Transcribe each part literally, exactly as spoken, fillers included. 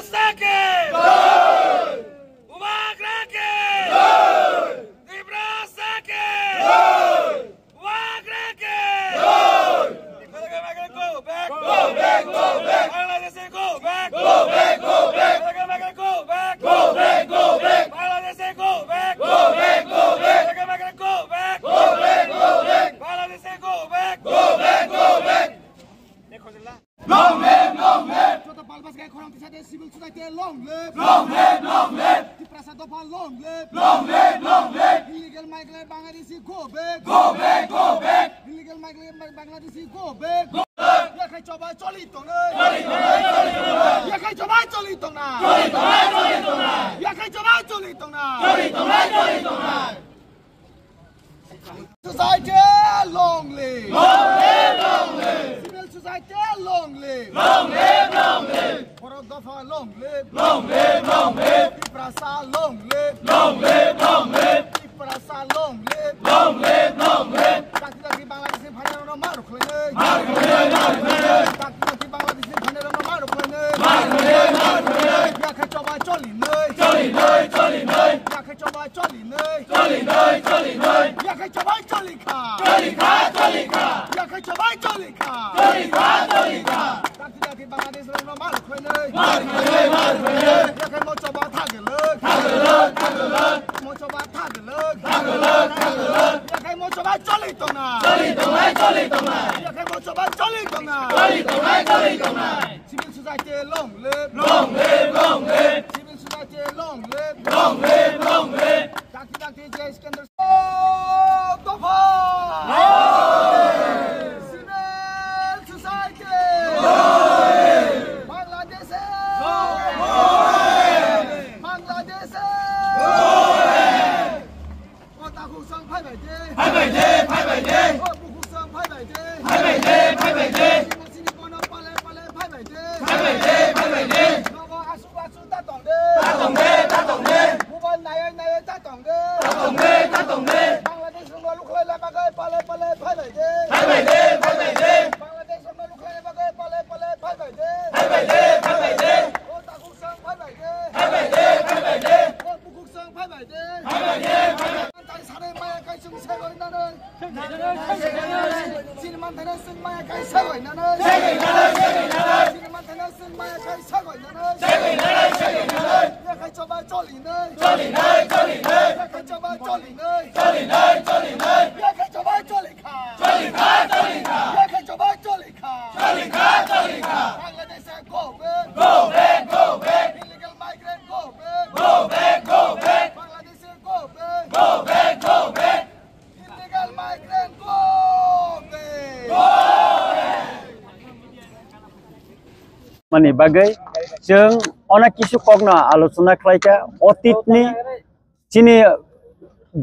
Sake! Jai! Bubagra ke! Jai! Tiprasa ke! Jai! Bubagra ke! Jai! Go back, go back! Go back, go back! Bangladeshi go back! Go back, go back! Go back, go back! Bangladeshi go back! Go back, go back! Go back, go back! Bangladeshi go back! Go back, go back! Long live, long live. Joto Palbas gai khorang tisate civil society long live. Long live, long live. Tiprasa dopha long live. Long live, long live. Illegal migrant Bangladeshi go back. Go back, go back. Illegal migrant Bangladeshi go back. Go back. Yakhai choba choli tongnai. Choli tongnai, choli tongnai. Yakhai choba choli tongnai. Choli tongnai, choli tongnai. Yakhai choba choli tongnai. Choli tongnai, choli tongnai. Society long live! Long live, long live! Civil society long live! Long live, long live! Borok dopha long live! Long live, long live! Tiprasa long live! Long live, long live! Tiprasa long live! Long live, long live! Dakti dakti Bangladesh ni phainairokno ma rwkhlainai! Ma rwkhlainai, ma rwkhlainai! Dakti dakti Bangladesh ni phainairokno ma rwkhlainai! Ma rwkhlainai, ma rwkhlainai! Yakhai choba choli nai! Choli nai, choli nai! Yakhai choba choli nai! Choli nai, choli nai! Yakhai chobai choli kha! Choli kha, choli kha! Yakhai chobai choli kha! Choli kha, choli kha! Dakti dakti Bangladesh rokno ma rwkhlainai! Ma rwkhlainai, ma rwkhlainai! Yakhai mo choba thagelwk! Thagelwk, thagelwk! Mo choba thagelwk! Thagelwk, thagelwk! Yakhai mo choba choli tongnai! Choli tongnai, choli tongnai! Yakhai mo choba choli tongnai! Choli tongnai, choli tongnai! Civil society long live! Long live, long live! Civil society long live! Long live, long live! Dakti dakti J S Kendra. Dopha! Civil society! Bangladesh! Bangladesh! O takhuk chwng phai bai de. Phai bai de, phai bai de. O bukhuk chwng phai bai de. Phai bai de, phai bai de. Chini chini bono pale pale phai bai de. Phai bai de, phai bai de. Nogo asuk asuk ta tong de. Ta tong de, ta tong de. Mobile nayoi nayoi ta tong de. Ta tong de, ta tong de. Bangladesh rokno lukhlai la bagwi pale pale phai bai de. Phai bai de, phai bai de. Bangladesh rokno lukhlai la bagwi pale pale phai bai de. Phai bai de, phai bai de. O takhuk chwng phai bai de. Phai bai de, phai bai de. O bukhuk chwng phai bai de. Phai bai de, phai bai de. Manthai sanai maya kai chwng segoi nanai. Chini manthai no chwng maya kai segoi nanai. Segoi nanai, segoi nanai. Chini manthai no chwng maya kai segoi nanai. Segoi nanai, segoi nanai. Yakhai choba choli nai. Choli nai, choli nai. Yakhai choba choli nai. Choli nai, choli nai. Yakhai choba choli kha. Choli kha, choli kha. Yakhai choba choli kha. Choli kha, choli kha. Bangladesh go back. Go back, go back. Illegal migrant go back. Go back, go back. Bangladesh go back. Go back, go back. Illegal migrant go back. Mani bagwi chwng onek kisu kokno alochona khlaikha, otitni chini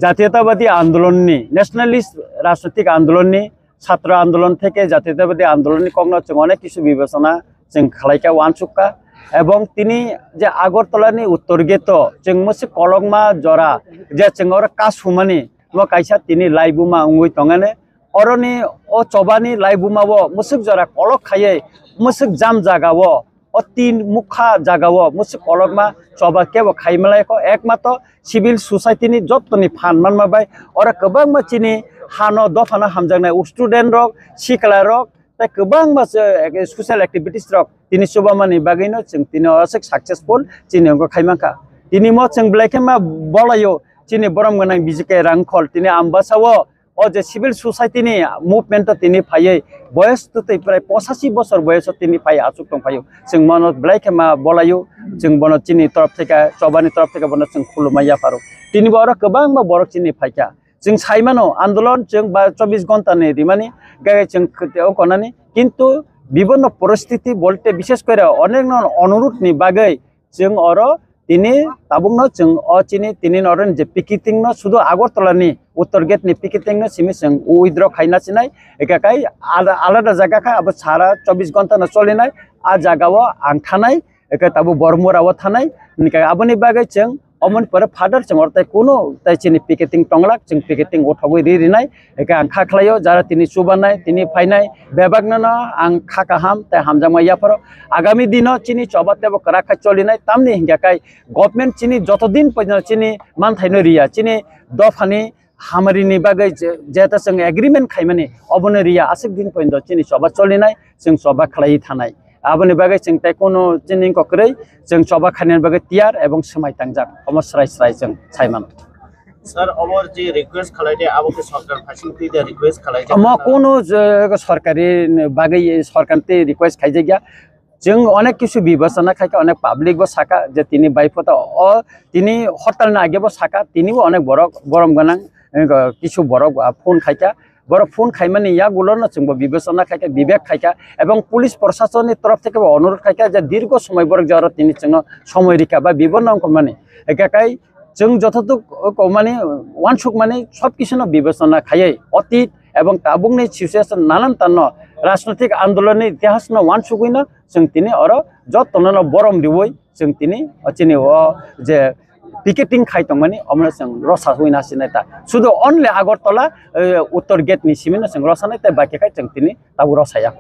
jatiyotabadi andolonni, nationalist rajnoitik andolonni, chhatro andolon theke jatiyotabadi andolonni kokno chwng onek kisu bibechona chwng khlaikha, uansukha. Ebong tini je Agartala ni uttor gate o chwng mwswk kolokma jora je chwng oro kasumani, mo kaisa tini laibuma wngwi tongani. Oroni o chobani laibuma o mwswk jora kolok khaiwi mwswk jam jaga o, o tin mukha jaga o mwswk kolokma choba kebo khai malaikho, ekmatro civil society ni jottoni phan manma bai oro kwbangma chini hano dophano hamjaknai student rok, sikla rok, tei kwbangma se, social activities rok tini chubamani bagwino chwng tini oro se successful chini wngkha khai mankha. Tini mo chwng belai khe ma bolaio chini borom gwnang B J K Rangkhol tini Ambasa o, o je civil society ni movement o tini phaiwi boyos twtwi prai pochashi bosor boyos o tini phai achuk tong phaio. Chwng mono belai khe ma bolaio, chwng bono chini torof theke, chobani torof theke bono chwng khulumma yapharo. Tini bo oro kwbangma borok chini phaikha. Chwng sai mano, andolon chwng ba chobbish ghonta ni rimani, gai chwng khwtwi o konani, kintu bibhinno poristiti bolte, bishesh kore onekno onurudh ni bagwi chwng oro tini tabukno chwng o chini tini noroni je picketing no sudu Agartala ni uttor gate ni picketing no simi chwng withdraw khaina sinai, eka kai ala-, alada jaga kha abo sara chobbish ghonta no cholinai, a jaga o ang thanai, eka tabuk Bormura o thanai, hwnkhe aboni bagwi chwng Omoni pore father chwng oro tai kuno tai chini picketing tonglak, chwng picketing uthogwi ri rinai. Eke ang kha khlaio, jara tini chubanai, tini phainai, bebakno no ang kha kaham tai hamjakma yapharo. Agami dino chini choba tebo kwrak kha cholinai, tamni hingya kai government chini joto din poino chini manthaino riya, chini dophani hamarini bagwi je, jeta chwng agreement khaimani, obono riya aswk din poino chini choba cholinai, chwng choba khlaiwi thanai. Aboni bagwi chwng tei kuno chini wngkha kwrwi, chwng choba khainani bagwi tiyar ebong swmai tangjak, omo srai srai chwng sai mano. Sir, omo je request khalai de, abo ke sorkar phaising twi de request khalai de. Omo kuno je sorkari bagwi sorkar tei request khaijak ya. Chwng onek kisu bibechona khaikha, onek public bo sakha je tini baiphota o tini hortal ni age bo sakha, tini bo onek borok borom gwnang, eh, kisu borok, ah, phone khaikha. Borok phone khaimani yagulo no chwngbo bibechona khaikha, bibek khaikha, ebong police proshasonni torof theke bo onurodh khaikha je dirgo somoi borok je oro tini chwngno somoi rikha ba bibo no wngkha mani. Eke kai chwng jototuk, uh, ko mani, uansuk mani sob kisu no bibechona khaiwi otit ebong tabukni situation nanan tanno rajnotik andolonni itihas no uansugwi no chwng tini oro jotono no borom riwi chwng tini o chini o je picketing khai tongmani omono chwng rosa hui nasinai ta. Sudu only Agartala, eh, uttor gate ni simi no chwng rosanai tei baki khai chwng tini tabuk rosaya.